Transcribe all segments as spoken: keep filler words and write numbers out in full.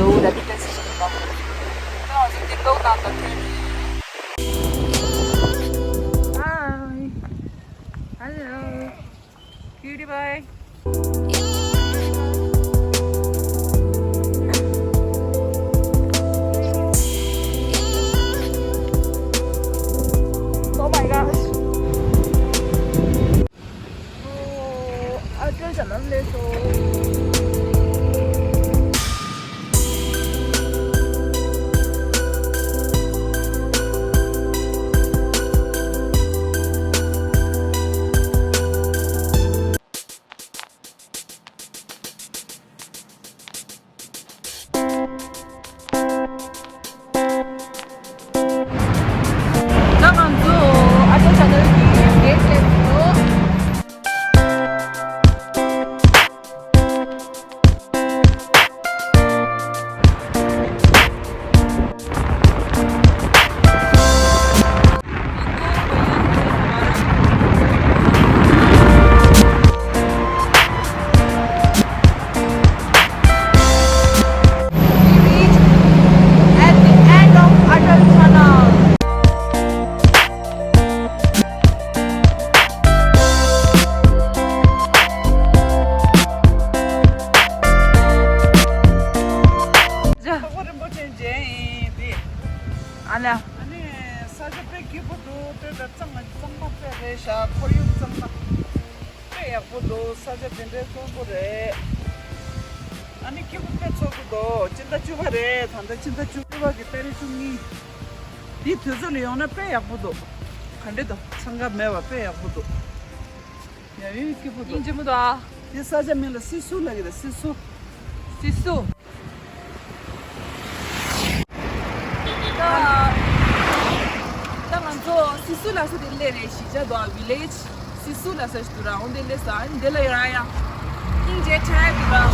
འོ་ད་དེ་ལྟ་ཞིག་ཡིན་པ། ད་ང་ཚོ་འདི་ལོག་དང་ད་ཐོན་རེད། Hi. Hello. Cutie pie. Oh my gosh. Oh, I just love this. ད་ང་ཚོ་ཨ་ཅག་ཅ་ནལ་གྱི་གེ་ཊི་ལ་སླེབས་སོང་། We reached at the end of Atal Tunnel. ཨ་ལ། ཨ་ནི་ས་ཆ་དཔེ་སྐྱིད་པོ་འདུག་དེ་ལ་གཙང་མ་གཙང་མ་དཔེ་རེད་ཤག་ཁོར་ཡུག་གཙང་མ་དཔེ་ཡག་པོ་འདུག་ས་ཆ་དེ་འདྲའི་དཀོན་པོ་རེད། ཨ་ནི་སྐྱིད་པོ་དཔེ་ཚོར་གི་འདུག་སྤྱི་ཟླ་བཅུ་པ་རེད། ད་ལྟ་སྤྱི་ཟླ་བཅུ་པ་གི་ཏ་རིག་བཅུ་གཉིས། འདི་དུས་ཚོད་ལ་ཡོང་ན་དཔེ་ཡག་པོ་འདུག་ག་འདྲ་འདུག་འཚང་ཁ་མེད་པ་དཔེ་ཡག་པོ་འདུག་ཡ་ཡོད་སྐྱིད་པོ་འདུག་སྙིང་རྗེ་མོ་འདུག་ཨ། འདི་ས་ཆ་མིང་ལ་སི་སུ་ལབ་ཀྱི་རེད། སི་སུ། སི་སུ། ད་ད་ང་ཚོ་སི་སུ་ལབ་ས་དེ་སླེབས་རེད། གཞིས་ཆགས་འདུག་ཨ། བི་ལེ་ཇི། སི་སུ་ལབ་ས་ཞིག་འདུག་ར། འོ་འདི་སླེབས་ས། ཨ་ནི་འདི་ལ་ཡོད་ར། ཡ། སྙིང་རྗེ་ཁྲལ་འདུག་ར།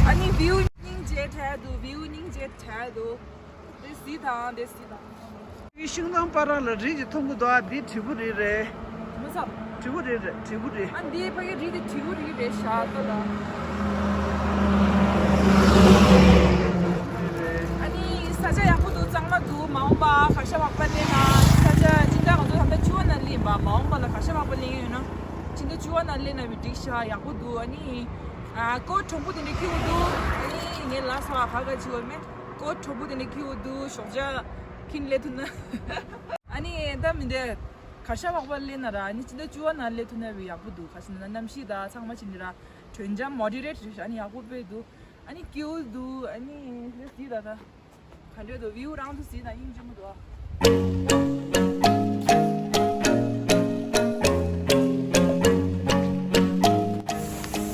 ཨ་ནི་བིའུ་སྙིང་རྗེ་ཁྲལ་འདུག་བིའུ་སྙིང་རྗེ་ཁྲལ་འདུག་དེ་གཟིགས་དང་། དེ་གཟིགས་དང་། དེ་ཤིང་སྡོང་བར་ལ་རི་ཞིག་མཐོང་གི་འདུག་ཨ། འདི་དྲིལ་བུ་རི་རེད། མི་ཚབ། དྲིལ་བུ་རི་རེད། དྲིལ་བུ་རི། ཨ་འདིའི་ཕ་གི་རི་དེ་དྲིལ་བུ་རི་རེད་ཤག་ད་ལ། ཨ་ནི་ས་ཆ་ཡག་པོ་འདུག་གཙང་མ་འདུག་མ་འོངས་པ་གར་ཞ་བག་པ་སླེབས་ན། ས་ཆ་སྤྱི་ཟླ་ང་ཚོ་ད་ལྟ་བཅུ་པ་ནང་སླེབས་ཡིན་པ། མ་འོངས་པ་ལ་གར་ཞ་བག་པ་སླེབས་ཡོད་ན། སྤྱི་ཟླ་བཅུ་པ་ནང་སླེབས་ན་བི་འགྲིག་ཤག་ཡག་པོ་འདུག་ཨ་ནི་ཨ་ཀོ་གྲོགས་པོ་དེ་འདྲ་སྐྱིད་པོ་འདུག་ཨ་ནི་ངའི་ལ་ས་བ་ག་ག་ཅི་བ་མེད། ཀོ་གྲོགས་པོ་དེ་འདྲ་སྐྱིད་པོ་འདུག་ཞོགས་ཇ་ཁྱིམ་སླེབས་ཐུབ་ན། ཨ་ནི་ད་མི་འདྲ། གར་ཞ་བག་པ་སླེབས་ན་ར། ཨ་ནི་སྤྱི་ཟླ་བཅུ་པ་ནང་སླེབས་ཐུབ་ན་བི་ཡག་པོ་འདུག་ག་ཞིག་ན་གནམ་གཤིས་ད་ཚང་མ་ཕྱིན་ནི་ར། དྲོད་འཇམ་མོ་ཌི་རེཊ་རེད་ཤག་ཨ་ནི་ཡག་པོ་དཔེ་འདུག་ཨ་ནི་སྐྱིད་པོ་འདུག་ཨ་ནི་རེད་ཟིག་ད་ད། ག་འདྲ་འདུག་བིའུ་རང་དུ་གཟིགས་དང་། སྙིང་རྗེ་མོ་འདུག་ཨ།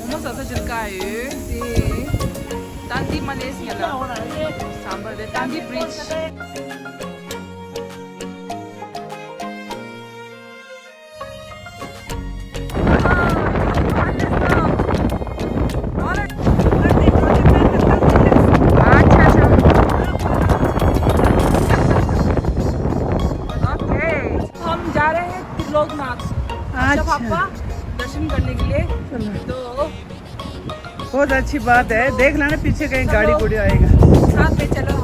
མོ་མོ་ཟ་ས་ཅིག་དཀའ་ཡོད་དེ། ཏན་ཏི་མ་ནེ་སི་ལ། སམ་བར་དེ་ཏན་ཏི་བི་རི་ཇི། हम जा रहे हैं त्रिलोकनाथ। अच्छा। अच्छा पापा, दर्शन करने के लिए। चलो। तो बहुत अच्छी बात है। देख लेना पीछे कहीं गाड़ी गुड़ी आएगा। साथ में चलो।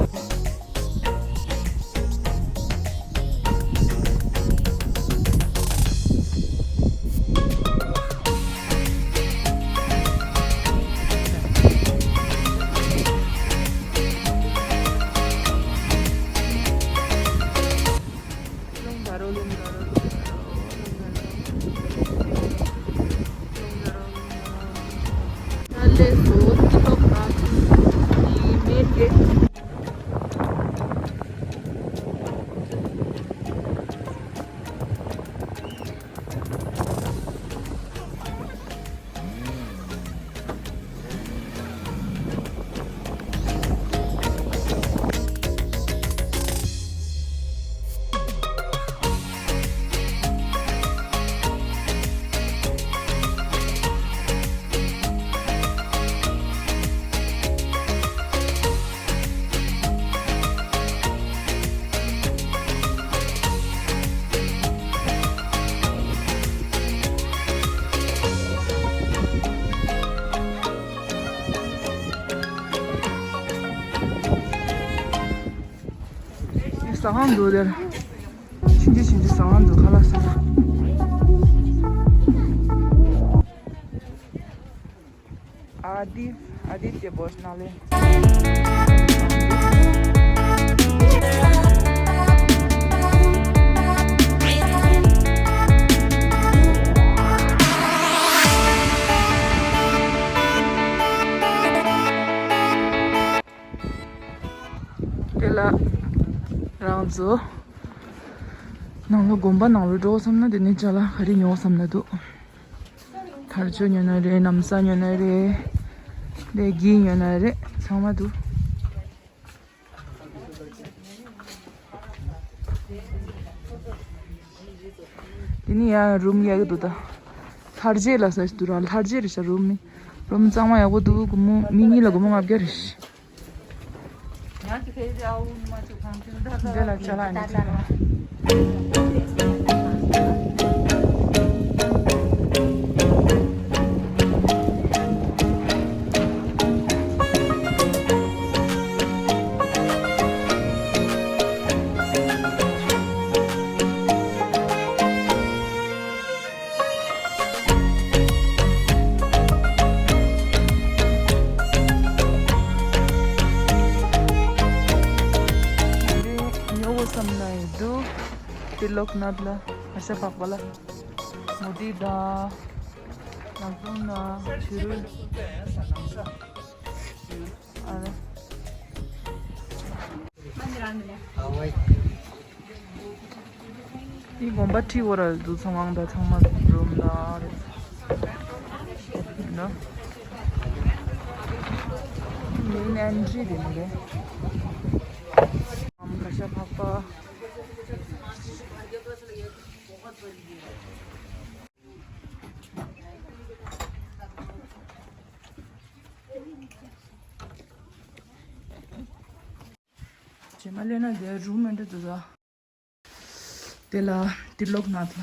ཟ་ཁང་འདུག་དེར། ཆུང་ཆུང་ཆུང་ཆུང་ཟ་ཁང་འདུག་ཁ་ལག་ཟ། ཨ་དི་ཨ་དི་ཏེ་བོ་ཤ་ན་ལེ། དེ་ལ་རང་ཚོ་ནང་ལ་དགོན་པ་ནང་ལ་འགྲོ་བསམ་ན་དེ་ནས་ཅ་ལག་ག་རེ་ཉོ་བསམ་ན་འདུག་དར་ལྕོག་ཉོ་ན་རེད། ན་བཟའ་ཉོ་ན་རེད། དེ་གི་ཉོ་ན་རེད། ཚང་མ་འདུག་དེ་ནི་ཡང་རུམ་ཡག་གི་འདུག་ད་ལྷ་རྗེ་ལ་ཟེར་འདུག་ར། ལྷ་རྗེ་རེད་ཤག་རུམ་ནི། རུམ་གཙང་མ་ཡག་པོ་འདུག་སྒོར་མོ་མི་གཉིས་ལ་སྒོར་མོ་ལྔ་བརྒྱ་རེད། འདི་ལ་ཅ་ལག་ཡིན། ཉོ་བསམ་ན་ཡི་འདུག་ཏི་ལོག་ནཱཐ་ལ། གར་ཞ་འཕགས་པ་ལ། མོ་དི་དང་། ནག་དུང་ན་ཕྱི་རུ། ཨ་ལེ། འདི་དགོན་པ་ཁྲི་བོ་ར་འདུག་ཚང་མ་དང་ཚང་མ་རུམ་ལ་རེད། ན། མིན་ཨན་ཅི་དེ་ནི་རེད། ཨམ་གར་ཞ་འཕགས་པ། རྗེས་མ་སླེབས་ན་དེ་རུམ་མི་འདྲ་འདུག་ད། དེ་ལ་ཏི་ལོག་ནཱཐ་ལ།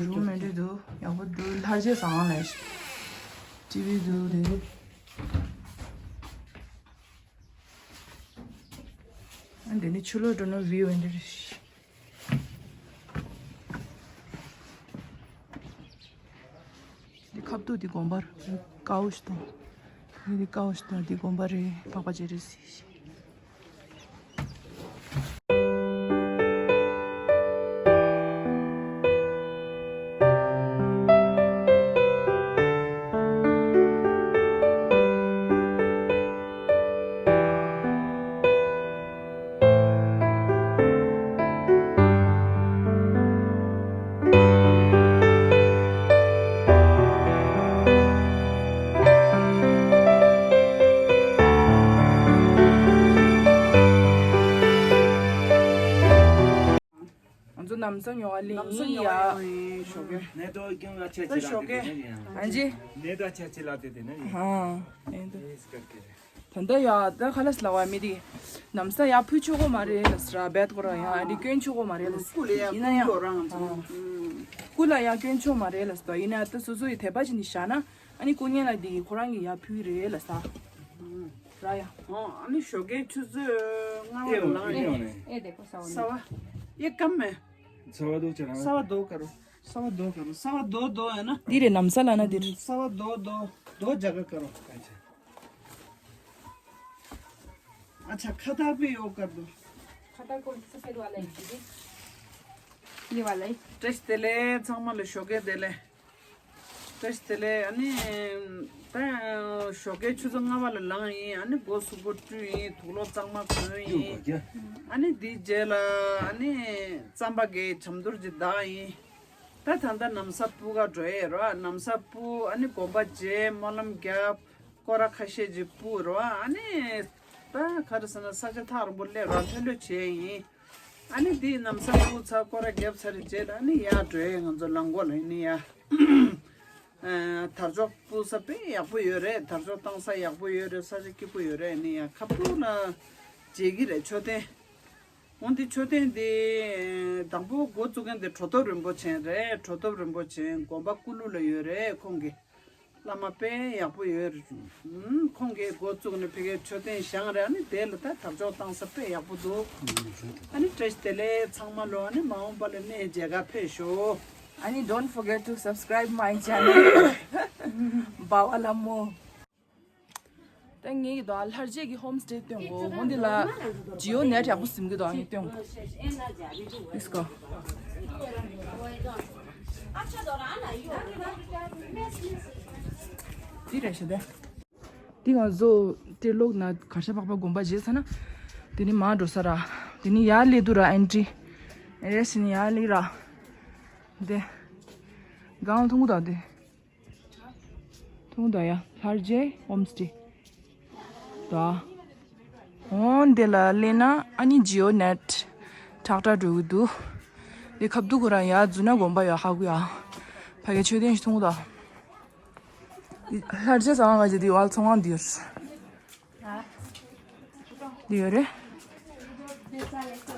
རུམ་མི་འདྲ་འདུག་ཡག་པོ་འདུག་ལྷ་རྗེ་ཟ་ཁང་ལ། ཊི་ཝི་འདུག་དེ། ཨ་འདི་ནི་ཆུ་ལོག་འགྲོ་ན་བིའུ་འདི་རེད། འདི་ཁ་ཐུག་འདི་དགོན་པ་རེད། ཀའོ་ཤི་དང་། འདི་ཀའོ་ཤི་དང་འདི་དགོན་པ་རེད། འཕགས་པ་སྤྱན་རས་གཟིགས། ང་ཚོ་ནམ་སང་ཉོ་བ་ལེན་ཡིན་ཡ། ཞོགས་ཀས། ནད་དོ་ཀྱང་ལ་ཆ་ཅི་ལ་དེ་དེ་ནས་ཡང་། ཨ་ཇི། ནད་དོ་ཆ་ཅི་ལ་དེ་དེ་ནས་ཡང་། ཨ། ཨེ་འདུག་ཨེ་སྐར་ཀེ་རེ། ད་ལྟ་ཡ་ད་ཁ་ལག་ལ་བ་མི་དེ། ནམ་སང་ཡ་ཕུལ་ཆོག་གོ་མ་རེད་ལ་སི་ར་བེད་གོ་ར་ཡ་ཨ་འདི་སྐྱོན་ཆོག་གོ་མ་རེད་ལ་སི། སྐུ་ལ་ཡ་ཡིན་ན་ཡང་། སྐུ་ལ་ཡ་སྐྱོན་ཆོག་མ་རེད་ལ་སི་ད་ཡིན་ན་ད་སོ་སོ་ཡི་དད་པ་ཅི་ནི་བཞག་ན། ཨ་ནི་སྐུ་ངལ་ལ་འདི་ཁོ་རང་གི་ཡ་ཕུལ་རེད་ལ་ས། ར་ཡ། ཨོ་ཨ་ནི་ཞོགས་ཀའི་ཆུ་ཚོད་ལྔ་པ་ལ་ལངས་ཡོང་ནས། ཨེ་དེ་ཀོ་ས་བ་ནི། ས་བ། ཡེ་ཀམ་མེ། ས་བ་དོ་ཅ་རང་། ས་བ་དོ་ཀ་རོ། ས་བ་དོ་ཀ་རོ། ས་བ་དོ་དོ་ཡ་ན། འདི་རེད་ནམ་ས་ལ་ན་འདིར། ས་བ་དོ་དོ་དོ་ཇ་ག་ཀ་རོ། ཨ་ཆ་ཁ་ཏ་པི་ཡོ་ཀ་དོ། ཁ་ཏ་ཀོ་ས་ཕེ་རུ་ཨ་ལ་ཡི་ཅི་དི། ཡེ་བ་ལ་ཡི། བཀྲ་ཤིས་བདེ་ལེགས་ཚང་མ་ལ་ཞོགས་ཀའི་བདེ་ལེགས། བཀྲ་ཤིས་བདེ་ལེགས། ཨ་ནི། ད་ཞོགས་ཀའི་ཆུ་ཚོད་ལྔ་པ་ལ་ལངས་ཡིན། ཨ་ནི་སྒོ་གསུམ་པོ་བཀྲུས་ཡིན། དུག་ལོག་གཙང་མ་གོན་ཡིན། ཨ་ནི་འདིའི་རྗེས་ལ་ཨ་ནི་རྩམ་པ་གི་ཇ་མདོར་གྱི་བཏགས་ཡིན། ད་ད་ལྟ་ན་བཟའ་སྤུ་ག་འགྲོ་ཡས་རོ། ན་བཟའ་སྤུ། ཨ་ནི་དགོན་པ་མཇལ། སྨོན་ལམ་རྒྱབ། སྐོར་ར་ཁ་ཤས་ཅིག་སྤུ་རོ། ཨ་ནི་ད་ག་རེ་ཟེར་ན་ས་ཆ་ཐག་རིང་པོ་སླེབས་རོ། ཐོན་འགྲོ་བྱས་ཡིན། ཨ་ནི་འདི་ན་བཟའ་སྤུ་ཚར་སྐོར་ར་བརྒྱབ་ཚར་རྗེས་ལ་ཨ་ནི་ཡར་འགྲོ་ཡས། ང་ཚོ་རླངས་འཁོར་ལ་ཡིན་ནི་ཡ། ཨ། དར་ལྕོག་སྤུ་ས་དཔེ་ཡག་པོ་ཡོད་རེད། དར་ལྕོག་བཏང་ས་ཡག་པོ་ཡོད་རེད། ས་ཆ་སྐྱིད་པོ་ཡོད་རེད། ཨ་ནི་ཡ་ཁ་ཐུག་ལ་མཇལ་གི་རེད་མཆོད་རྟེན། འོ་འདི་མཆོད་རྟེན་འདི་དང་པོ་འགོ་བཙུགས་མཁན་དེ་གྲོ་ཐོབ་རིན་པོ་ཆེ་རེད། གྲོ་ཐོབ་རིན་པོ་ཆེ་དགོན་པ་ཀུ་ལུ་ལ་ཡོད་རེད་ཁོང་གི། བླ་མ་དཔེ་ཡག་པོ་ཡོད་རེད། ཨུམ། ཁོང་གིས་འགོ་བཙུགས་ནས་ཕ་གིའི་མཆོད་རྟེན་བཞེངས་རེད། ཨ་ནི་དེ་ལ་ད་དར་ལྕོག་བཏང་ས་དཔེ་ཡག་པོ་འདུག་ཨ་ནི་བཀྲ་ཤིས་བདེ་ལེགས་ཚང་མ་ལོ། ཨ་ནི་མ་འོངས་པ་ལ་གནས་མཇལ་ཁ་ཕེབས་ཤོག་ཨ་ནི་don't forget to subscribe my channel. འབའ་བ་ལྷ་མོ། ད་ངེད་ཀྱི་དོ་ལྷར་རྗེ་གི་ཧོམ་སྟེ་སྟོན་གོ། འོ་འདི་ལ་ཇི་ཡོ་ནེཊ་ཡག་པོ་ཟིན་གི་དོ། ངས་སྟོན་གོ། Let's go. འདི་རེད་ཤག་དེ། འདི་ང་ཚོ་ཏིར་ལོག་ནཱཐ་གར་ཤ་འཕགས་པ་དགོན་པ་མཇལ་ཚར་ན། དེ་ནི་མར་འགྲོ་ས་ར། དེ་ནི་ཡར་སླེབས་དུས་ར་ཨེན་ཊི། ཨེ་རེ་སི་ནི་ཡར་སླེབས་ར། དེ། སྒང་མཐོང་གི་འདུག་དེ། མཐོང་གི་འདུག་ཡ། ལྷར་རྗེ་ཧོམ་སྟེ། ད། འོ་འདི་ལ་སླེབས་ན་ཨ་ནི་ཇི་ཡོ་ནེཊ་ཁྲག་ཁྲག་འགྲོ་གི་འདུག་འདི་ཁ་བསྡུ་ཁོ་རང་ཡར་འཛུལ་ན་དགོན་པ་ཡོད་ཧ་གོ་ཡ། ཕ་གི་མཆོད་རྟེན་ཞིག་མཐོང་གི་འདུག་ལྷར་རྗེ་ཟ་ཁང་ག་ཅིག་འདི་ཡོད། ཚོང་ཁང་འདི་ཡོད། འདི་ཡོད་རེད།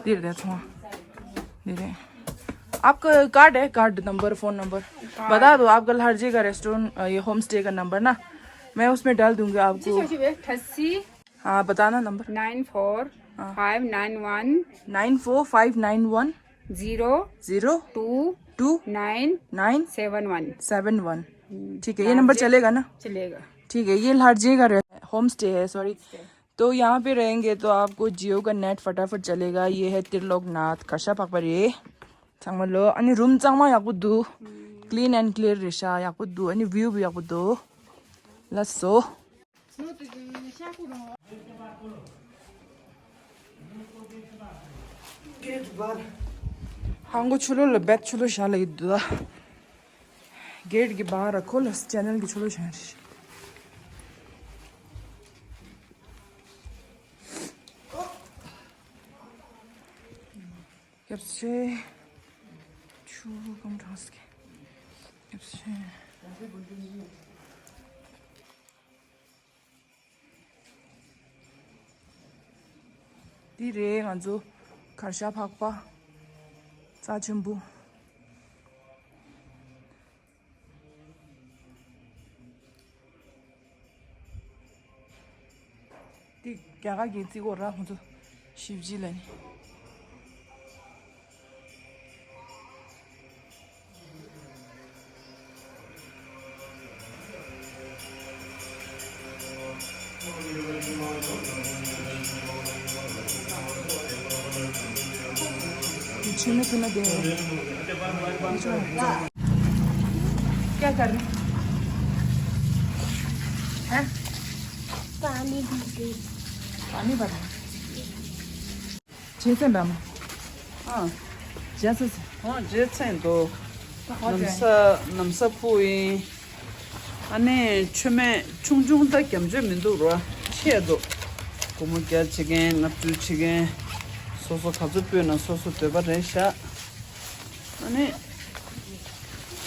འདི་རེད། ཚོང་ཁང་འདི་རེད། आपका कार्ड है? कार्ड नंबर, फोन नंबर बता दो। आपका लहरजे का रेस्टोरेंट, अ, ये होम स्टे का नंबर ना, मैं उसमें डाल दूंगी आपको। अठासी। हाँ, बताना नंबर। Nine four five nine one. Nine four five nine one. Zero. Zero. Two. Two. Nine. Nine. Seven one. Seven one. हम्म, ठीक है, ये नंबर चलेगा ना? चलेगा। ठीक है, ये लहरजे का रे-, होम स्टे है, सॉरी। तो यहाँ पे रहेंगे तो आपको जियो का नेट फटाफट चलेगा। ये है त्रिलोकनाथ खर्सा पाकपरे। ཚང་མ་ལོ། ཨ་ནི་རུམ་གཙང་མ་ཡག་པོ་འདུག་ཀླིན་ཨེན་ཀླིར་རེད་ཤག་ཡག་པོ་འདུག་ཨ་ནི་བིའུ་ཡག་པོ་འདུག་ལགས་སོ། ཧང་གོ་ཆུ་ལོ་ལ་བེད་ཆུ་ལོ་ཤ་ལ་ཡི་དུ་ད། གེད་གི་བར་ཁོ་ལ་ཅེ་ནལ་གི་ཆུ་ལོ་ཤ་རེད། སྐྱབས་ཆེ། ཆུ་སྐམ་གྲང་སྐད། སྐྱབས་ཆེ། འདི་རེད་ང་ཚོ་གར་ཤ་འཕགས་པ་རྩ་ཆེན་པོ། འདི་རྒྱ་གར་གྱི་རྩིས་སྐོར་ར་ཁོང་ཚོ་ཞིབ་ཅིག་ལ་ནི། छेना छेना दे। क्या कर रही है? पानी पी रही। पानी भरा। ཇེ་ཚན་འདམ། ཨ། ཇེ་སི་སི། ཨ། ཇེ་ཚན་འདུག་ནམ་ས་ནམ་ས་ཕུ་ཡིན། ཨ་ནི་མཆོད་མེ་ཆུང་ཆུང་ད་རྒྱ་མཆོད་མི་འདུག་ར་ཆེ་འདུག་སྒོར་མོ་བརྒྱ་བྱེད་མཁན་ལྔ་བཅུ་བྱེད་མཁན། སོ་སོ་ག་ཚོད་སྤོས་ན་སོ་སོ་འདོད་པ་རེད་ཤག་ཨ་ནི།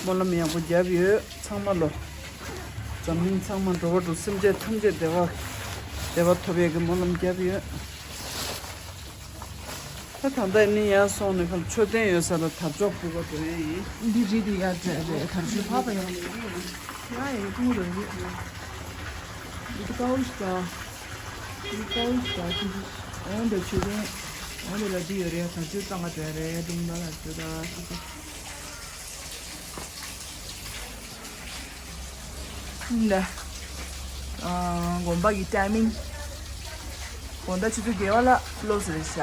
སྨོན་ལམ་ཡག་པོ་བརྒྱབ་ཡོད། ཚང་མ་ལོ། འཛམ་གླིང་ཚང་མ་འགྲོ་བ་འགྲོ་སེམས་ཅན་ཐམས་ཅད་བདེ་བ་བདེ་བ་ཐོབ་ཡས་ཀྱི་སྨོན་ལམ་བརྒྱབ་ཡོད། ད་ད་ལྟ་ནི་ཡར་སོང་ནས་ཁ་མཆོད་རྟེན་ཡོད་ས་ལ་དར་ལྕོག་ཕུལ་བ་དེ་རེད་ཡིན། འདི་རེད། འདི་ཡར་འདྲ་རེད། དར་ལྕོག་ཕབ་པ་ཡང་རེད། ཡ་ཡ་ཡ་ཐུང་རེད་རེད། འདི་ཀའོ་ཤི་ཀ་འདི་ཀའོ་ཤི་ཀ་ཅི་འདི་འོང་འདི་མཆོད་རྟེན་འོང་འདི་ལ་འདི་ཡོད་རེད། དར་ལྕོག་བཏང་ག་འདྲ་རེད། ལུང་པ་ལ་འདི་ད་ཤི་ཀ་ལ། ཨ། དགོན་པ་གི་ཊའི་མིང་། དགོང་དག་ཆུ་ཚོད་བརྒྱད་པ་ལ་ལོགས་རེད་ཤག་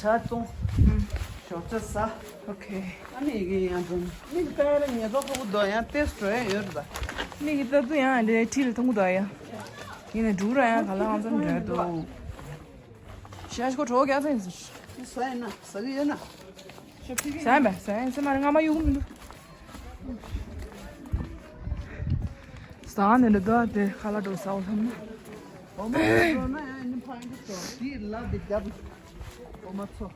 ཇ་བཏུང་། ཞོགས་ཇ་ཟ། ཨོ་ཁེ། ཨ་ནི་ཡི་གེ་ཡང་བཏུང་། མིག་ལྟ་ཡ་ལ་ཉེས་པ་ཕོག་གི་འདུག་ཡང་ཏེས་འགྲོ་ཡ་ཡོད་རེད་པ། མིག་གི་ལྟ་དུས་ཡང་འདྲེ་ཁྲིད་ལ་མཐོང་གི་འདུག་ཡ། ཡིན་ནའི་འབྲུག་ར་ཡང་ག་ལ་ཨང་ཙམ་འདྲ་འདུག་ཞག་ཁོ་གྲོགས་རྒྱག་ཚན་ཟེར། ཟ་ཡིན་ན་ཟ་གི་ཡོད་ན། ཟ་ཡིན་པས་ཟ་ཡིན་ཟ་མ་རེད། ང་མ་གཡུག་མི་འདུག་ཟ་ནས་འདི་འདྲ་དེ་ཁ་ལག་འགྲོ་ཟ་འོ་ལྷམ་ན། འོ་མ་འགྲོ་ན་ཡང་ནི་ཕ་ཡིན་འདུག་ཟོ། དེའི་ལ་དེ་རྒྱབ། འོ་མ་ཚོ།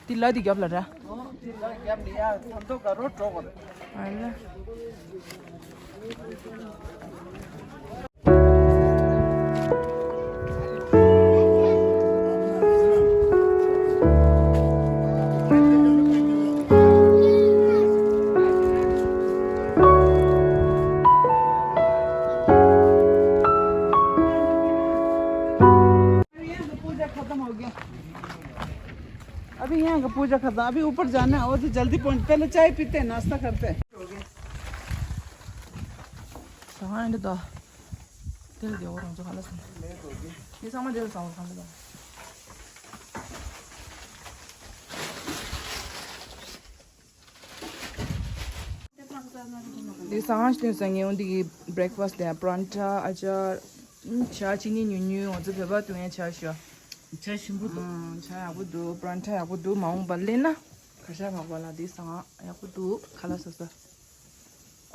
དེ་ལ་དེ་རྒྱབ་ལ་ར། འོ་དེ་ལ་རྒྱབ་ལ་ཡ་ཐམ་ཐོ་ག་རོ་འགྲོ་གོ་ར། ཨ་ལ། अभी यहाँ का पूजा खत्म, अभी ऊपर जाना है, वो तो जल्दी पहुंच, पहले चाय पीते हैं, नाश्ता करते हैं। ད་ང་འདི་ད་དེ་ལ་དེ་འོ་རང་ཚོ་ག་ལ་སོང་། དེ་ཚང་མ་དེ་ལ་ཚང་མ་ག་ལ་སོང་། འདི་སང་ཞྟེན་སང་ངས་འོ་འདི་གི་བྷི་རེག་ཕ་སི་དེ་པ་རོན་ཐ་ཨ་ཅར་ཇ་ཅི་ནི་ཉུང་ཉུང་ང་ཚོ་བོད་པ་དུ་ཡང་ཇ་ཤོ། ཇ་ཞིམ་པོ་འདུག་ཇ་ཡག་པོ་འདུག་པ་རོན་ཐ་ཡག་པོ་འདུག་མ་འོངས་པ་ལེན་ན་གར་ཞ་བག་པ་ལ་འདི་སང་ཡག་པོ་འདུག་ཁ་ལག་ཟ་ས།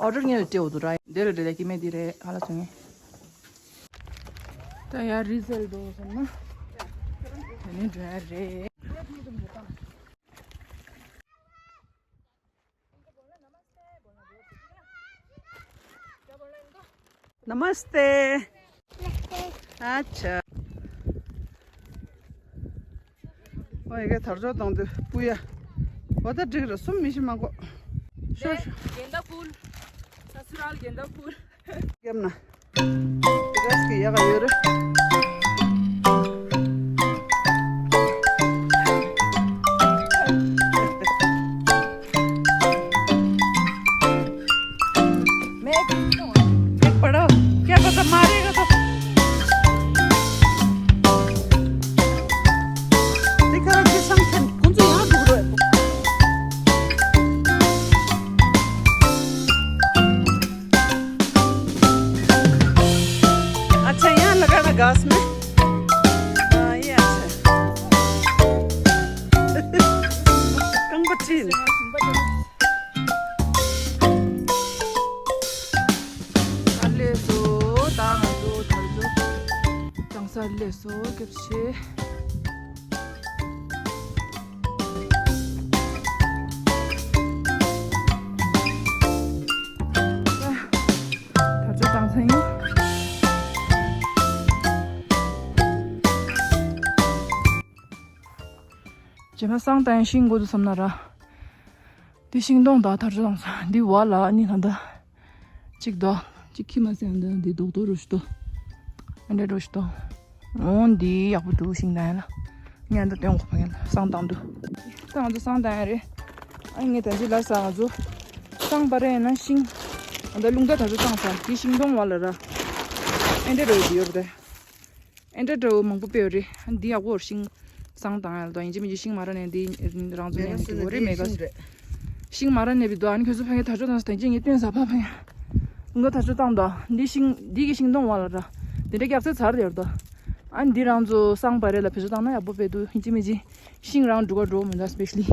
ཨོ་ཌར་ངས་ལ་སྤྲད་འོ་འདུག་ར། འདི་ལ་འདི་ལ་ཀི་མེད་འདི་རེད་ཁ་ལག་ཚོ་ངས། ད་ཡར་རི་སེལ་འགྲོ་སོང་ན་དེ་ནས་འགྲོ་ཡ་རེད། नमस्ते। अच्छा। ཨོ་ཡ་གི་དར་ལྕོག་བཏང་དུས་སྤུ་ཡ། འོ་ད་འགྲིག་རེད་གསུམ་མི་ཤི་མ་གོ་ཤོ་ཤོ། गेंदा फूल। ससुराल गेंदा फूल। རྒྱབ་ན། རེས་ཀྱི་ཡག་ཡོད་རེད། मैं एक पढ़ो, क्या पता मारेगा तो। देखो, ये संख्या कौन सा यहाँ ढूंढ रहे हो? अच्छा, यहाँ लगाना घास में। हाँ, ये अच्छा है। कम बच्ची ने। ཨ་ལས་སོ། ད་ང་ཚོ་དར་ལྕོག་གཙང་ས་ལས་སོ་སྐྱབས་ཆེ། དར་ལྕོག་བཏང་ཚར་ཡིན། རྗེས་མ་བསང་བཏང་ཡིན་ཤིང་དགོས་འདུག་བསམ་ན་ར། འདི་ཤིང་སྡོང་དང་དར་ལྕོག་བཏང་ས་འདི་བ་ལ་ཨ་ནི་ད་ལྟ་གཅིག་དོ། གཅིག་ཁྱི་མ་སེང་འདི་འདི་རྡོག་རྡོག་རུ་ཞིག་དོ། ཨ་འདྲ་རུ་ཞིག་དོ། འོ་འདི་ཡག་པོ་འདུག་ཤིང་དང་ཡ་ལ། ངས་འདི་སྟོན་གོ་ཕ་ཡ་ལ་བསང་བཏང་འདུག་ད་ང་ཚོ་བསང་བཏང་ཡ་རེད། ཨ་ངས་ད་འདི་ལ་ས་ང་ཚོ་བསང་པ་རེད་ན་ཤིང་། ཨ་ད་རླུང་རྟ་དར་ལྕོག་བཏང་ས་འདི་ཤིང་སྡོང་བ་ལ་ར། ཨ་འདྲ་རུ་འདི་ཡོད་རེད། ཨེ་འདྲ་འདྲ་བོ་མང་པོ་སྤེལ་བ་རེད། འདི་ཡག་པོ་ཤིང་བསང་བཏང་ཡ་ལ་དང་ཡིན་གཅིག་མིན་གཅིག་ཤིང་མ་རག་ནས་འདི་རང་ཚོ་ནས་འདི་འདུག་རེད་མེད་ག་ཤིང་མ་རག་ནས་བི་འདུག་ཨ་ནི་ཁྱོད་ཚོ་ཕ་གི་དར་ལྕོག་བཏང་ས་དང་གཅིག་ངས་སྟོན་ས་ཕ་ཕ་ཡ། འགོ་དར་ལྕོག་བཏང་དོ། འདི་ཤིང་འདི་གི་ཤིང་སྡོང་བ་ལ་ར། འདི་འདྲ་རྒྱག་ཚད་ཚར་དེར་དོ། ཨ་ནི་འདི་རང་ཚོ་བསང་པ་རེད་ལ་བེད་སྤྱོད་བཏང་ན་ཡག་པོ་སྤེལ་འདུག་ཡིན་གཅིག་མིན་གཅིག་ཤིང་རང་འབྲུ་ག་འགྲོ་མི་འདུག་སི་པེ་ཤ་ལི།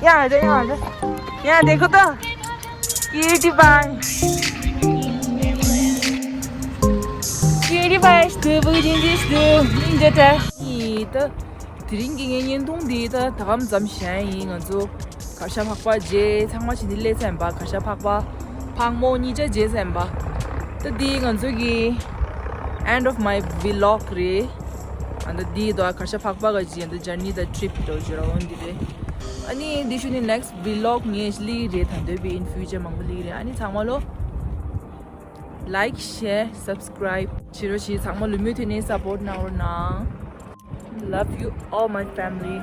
यहाँ आ जाओ, यहाँ आ जाओ। यहाँ देखो तो। Cutie pie. क्यूटी पाई, तू बुझी जिस तू। निंजा टा। ये तो དེ་རིང་གི་ངའི་བརྙན་ཐུང་འདི་ད་ད་གམ་ཙམ་བཞག་ཡིན། ང་ཚོ་གར་ཞ་འཕགས་པ་མཇལ། ཚང་མ་བྱིན་ནི་སླེབས་ཚར་ཡིན་པ། གར་ཞ་འཕགས་པ་འཕགས་མོ་གཉིས་ཆ་མཇལ་ཚར་ཡིན་པ། ད་འདི་ང་ཚོ་གི་end of my vlog རེད། ཨ་ད་འདི་ད་གར་ཞ་འཕགས་པ་ག་ཅི་ཨ་ད་journey ད་trip འགྲོ་རྒྱུ་ར་འོན་འདི་རེད། ཨ་ནི་འདི་ཤུ་ནི་next vlog ངས་ལི་རེད། ད་འདོད་པའི་in future མང་པོ་ལི་རེད། ཨ་ནི་ཚང་མ་ལོ། Like, share, subscribe བྱེད་རོགས་བྱེད། ཚང་མ་ལུས་མོས་མཐུན་ནས་support གནང་རོགས་གནང་། Love you all, my family.